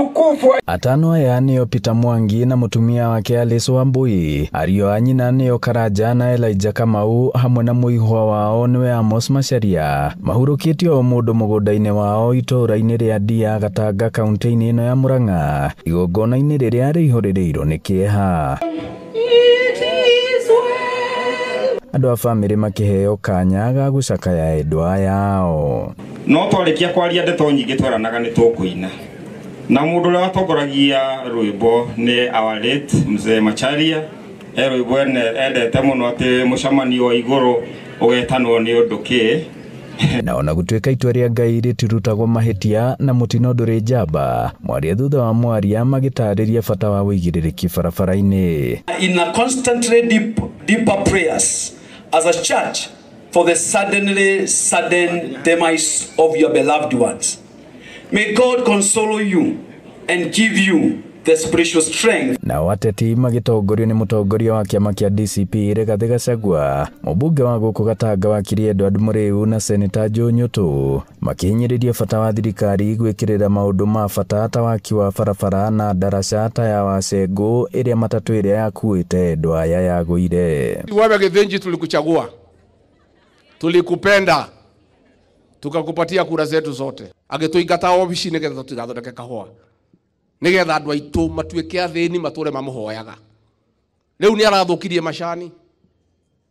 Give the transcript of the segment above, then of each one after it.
Utukufu. Atano aya nĩo Peter Mwangi na mũtumia wake Alice Wambui, ariũ a nyina nĩo Karanja na Elijah Kamau hamwe na mũihwa wao nĩwe Amos Macharia, mahurũkĩtio o mũndũ mũgũnda-inĩ wao itũũra-inĩ rĩa Ndia Gatanga kaunti-inĩ ĩno ya Murang'a, igongona-inĩ rĩrĩa rĩihũrĩrĩirwo nĩ kĩeha. Andũ a bamĩrĩ makĩheo kanya ga gũcakaya endwa yao. No twarĩkia kwaria ndeto nyingĩ tweranaga nĩ tũkũina. Na mũndũ ũrĩa watongoragia rwĩmbo nĩ our late Mzee Macharia, e rwĩmbo endete mũno atĩ mũcemanio wa igũrũ ũgetanwo nĩ ũndũ kĩ. Na ona gũtuĩka itua rĩa Ngai rĩtirutagwo mahĩtia na mũtino ndũrĩ njamba, mwaria thutha wa mwaria magĩtarĩria bata wa ũigĩrĩrĩki barabara-inĩ. In a constantly deeper prayers as a church for the sudden demise of your beloved ones. May God console you and give you the spiritual strength. Nao ateti magĩtongorio nĩ mũtongoria wa kĩama kĩa DCP Rigathĩ Gachagua, mũmbunge wa gũkũ Gatanga wakiri Edward Mũrĩu na Seneta Joe Nyutu makĩhinyĩrĩria bata wa thirikari gwĩkĩrĩra maũndũ ma bata ta waki wa barabara na ndaraca ta ya Wacengũ ĩrĩa matatũ ĩrĩa yakuĩte endwa aya yagũire. Wewe Githinji, tulikuchagua, tulikupenda, tukakupatia kura zetu zote. Agĩtũingata obici nĩgetha tũtigathondeke kahũa, nĩgetha andũ aitũ matuĩke athĩni matũre mamũhoyaga. Rĩu nĩ arathũkirie macani.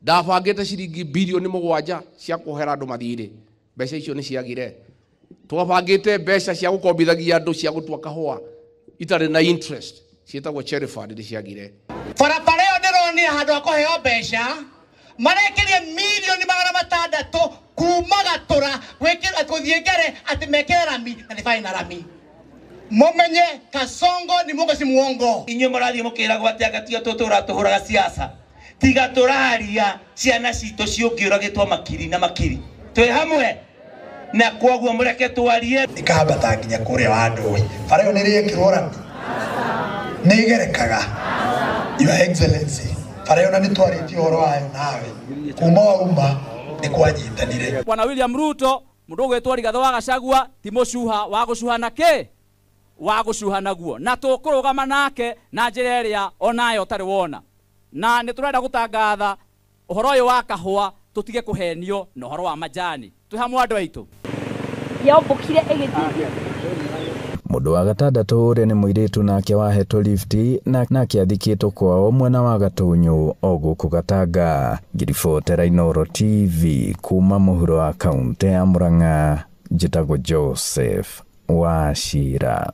Ndabangĩte ciringi bilioni 7 cia kuohera andũ mathirĩ, mbeca icio nĩ ciagire. Twabangĩte mbeca cia gũkombithagia andũ cia gũtua kahũa itarĩ na interest, ciĩtagwo cherry fund, nĩ ciagire. Barabara ĩyo ndĩronire handũ ha kũheo mbeca marekerie milioni 600 kuma Gatũra gwĩkĩra gũthiĩ Ngere atĩ mekĩre rami na nĩ barĩ na rami. Mumenye Kasongo ni Mungu si muongo. Inyuĩ mũrathiĩ mũkĩragwo atĩ anga tiga tũtũra tũhũraga siasa, tiga tũraria ciana citũ ciũngĩũragĩtwo makiri na makiri. Twĩ hamwe na kwoguo mũreke twarie. Ikambata nginya kũrĩa wa ndũĩ. Bara ĩyo nĩ ĩrekĩrwo rami, nĩ ĩgerekaga. Your Excellency, bara ĩyo na nĩ twarĩtie ũhoro wayo nawe kuma wauma nĩ kwanyitanire. Bwana William Ruto mũndũ ũgwĩtwo Rigathĩ wa Gachagua ti mũcuha wa gũcuha na kĩ wa gũcuha naguo, na tũkũrũgama nake na njĩra ĩrĩa onayo ũtarĩ wona. Na nĩ tũrenda gũtangatha ũhoro ũyũ wa kahũa tũtige kũhenio na ũhoro wa majani. Twĩ hamwe andũ aitũ. Yombũkire ĩgĩthiĩ. Mũndũ wa gatandatũ ũrĩa nĩ mũirĩtu nake wahetwo lifti na nake athikĩtwo kwao mwena wa Gatũnyũ o gũkũ Gatanga. Ngiribotera Inooro TV kuma mũhuro wa kaunti ya Murang'a, njĩtagwo Joseph Wachira.